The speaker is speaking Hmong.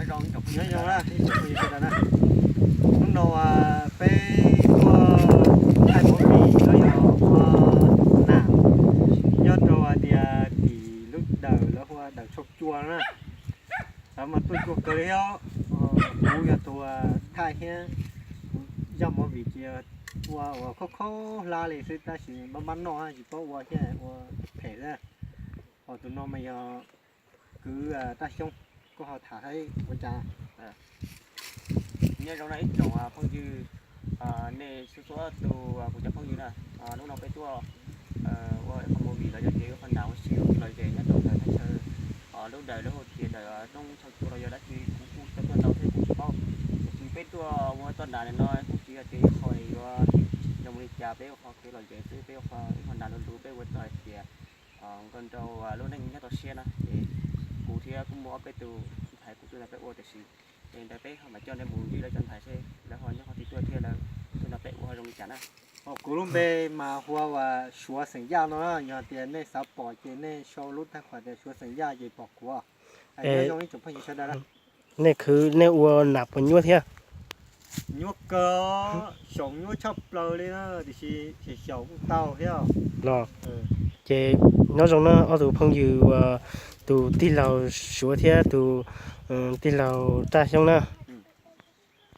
Nyob zoo na, ib tsoom phooj ywg sawv daws na. Hnub no peb tuaj thaij movie los yog ua nam nyob rau hais tias tim lub dawm lawv hu ua dawm Tshaus Cua na. Lawv mas tuaj cua kawg li os. Kuv yog tus thaij thiab, kuv zaj movie ces ua uas khob khob hlab li xwb tab sis npab npab noj tsis paub ua thiab ua phem xwb. Ho tus no mas yog kwv Taj Xyoob, koj ho tham saib ua cas. Nyob zoo na ib tsoom phooj ywg, nej txhua txhua tus kuv cov phooj ywg na, hnub no peb tuaj ua qhov movie los yog tias ua qhov nam ua si ua kev lom zem nyob rau ntawm thaj chaw lub dawm lawv hu tias dawm roob Tshaus Cua los yog dab tsi kuv kuj tsis tau tuaj ntau thiab kuj tsis paub. Tiam sis peb tuaj ua txoj nam no kuj tsis yog tias ib qho yuav zoo li cas, peb ua qhov kev lom zem xwb, peb ua qhov ib qho nam luv luv peb ua txog hais tias nkaus nrau lub neej nyob toj siab na. Ces kuv thiab kuj muaj ob peb tus ntxhais kuj tuaj nrog peb ua tiam sis ces ntawd peb ho mam coj nej mus ntsib lawv cov ntxhais seb lawv ho nyob qhov twg tuaj thiab lawv tuaj nrog peb ua ho zoo li cas na. Kuv lub npe mas hu ua Suav xeem Yaj no, yog tias nej xav pom ces nej sau lub taj khuam tias Suav xeem Yaj ces pom kuv. Hais nyob zoo ib tsoom phooj ywg sawv daws na. Nej khwv nej ua nam puas nyuaj thiab? Nyuaj kawg, xyaum nyuaj tshaj plaws li na, tiam sis xyaum xyaum kuj tau thiab. Los ces nyob zoo na ob tug phooj ywg uas tus tij laug Suav thiab tus tij laug Taj Xyoob na.